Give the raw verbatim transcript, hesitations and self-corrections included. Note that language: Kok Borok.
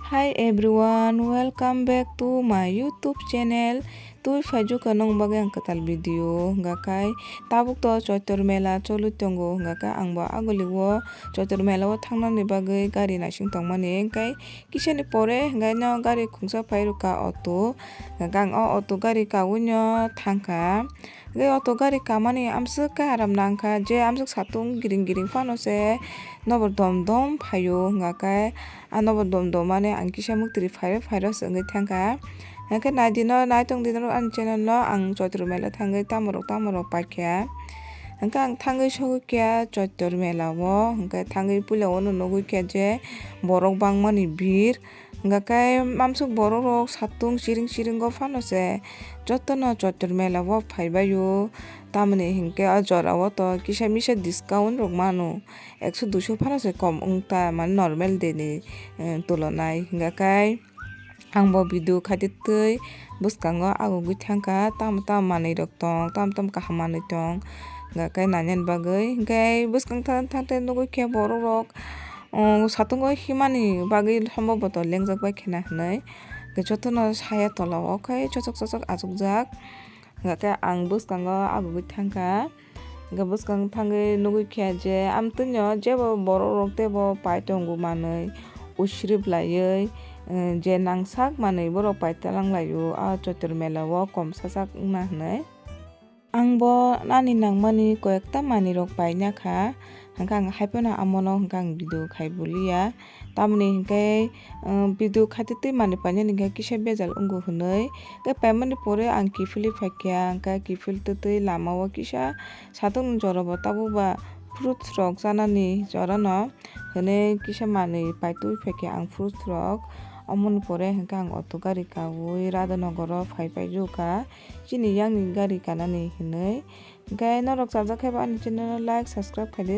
Hi everyone, welcome back to my YouTube channel. Twi phaijuka nong bagwi ang kwtal video, hwnga kai tabuk to Choitor Mela cholwi tongo, hwnga khe ang bo aguli o Choitor Mela o thangnani bagwi gari naising tongmani, hwnkhe kisani pore hwnkhe no gari khungsa phai rwkha auto, hwnkhe ang o auto gari kagwi no thangkha. Hwnkhe auto gari kamani amswk khe aram nangkha, je amswk satung giring giring phano se nobo dom dom phaio, hwnga khe a nobo dom dom mani ang kisa muktri phairo phairo se wngwi thangkha. Hwnkhe naidi no, naitong di norok ani channel no, ang Choitro Mela thangwi tamo rok tamo rok paikha. Hwnkhe ang thangwi sogwi kha Choitro Mela o, hwnkhe thangwi puila o no nugwi kha je borok bangmani bir. Hwnkhe khe mamsuk borok rok satung chiring chiring o phano se jotono Choitro Mela o phaibaio. Tamoni hinkhe o jora o to kisa misa discount rok mano, ekso duiso phano se kom wngta, mane normal day ni, eh, tulonai. Hwnkhe khe ang bo video khaitwi twi bwskango agugwi thangkha, tamo tamo manwi rok tong, tamo tamo kaham manwi tong, hwnkhe khe nainani bagwi. Hwnkhe bwskang thang thang nugwi khe borok rok, um, satungo himani bagwi somboboto lengjak bai khena hinwi. Hwnkhe jotono saya tola o khe chosok chosok achukjak. Hwnkhe ang bwskango agugwi thangkha. Hwnkhe bwskang thangwi nugwi kha je amtwino jebo borok rok teibo pai tongo manwi usrib laiwi, eh, je nangsak manwi borok pai talang laio, a Choitro Mela o kom sasak wngna hinwi. Ang bo ani nangmani koyekta manwi rok paina kha, hwnkhe ang haiphano amono hwnkhe ang video khai buliya. Tamoni hinkhe, um, video khaitwi twi manwi painani hinkhe kisa bejal wngo hwnwi. Tei paimani pore ang kiphilwi phaikha, hwnkhe kiphil twtwi lama o kisa satung jora bo tabuk ba fruits rok chanani jora no hwnwi kisa manwi paitwi phaikha ang fruits rok. Omoni pore hinkhe ang auto gari kaui Radhanagar o phai paijukha chini yakni gari kanani hwnwi. Hinkhe norok chajak khe bo ani channel no like, subscribe khaidi.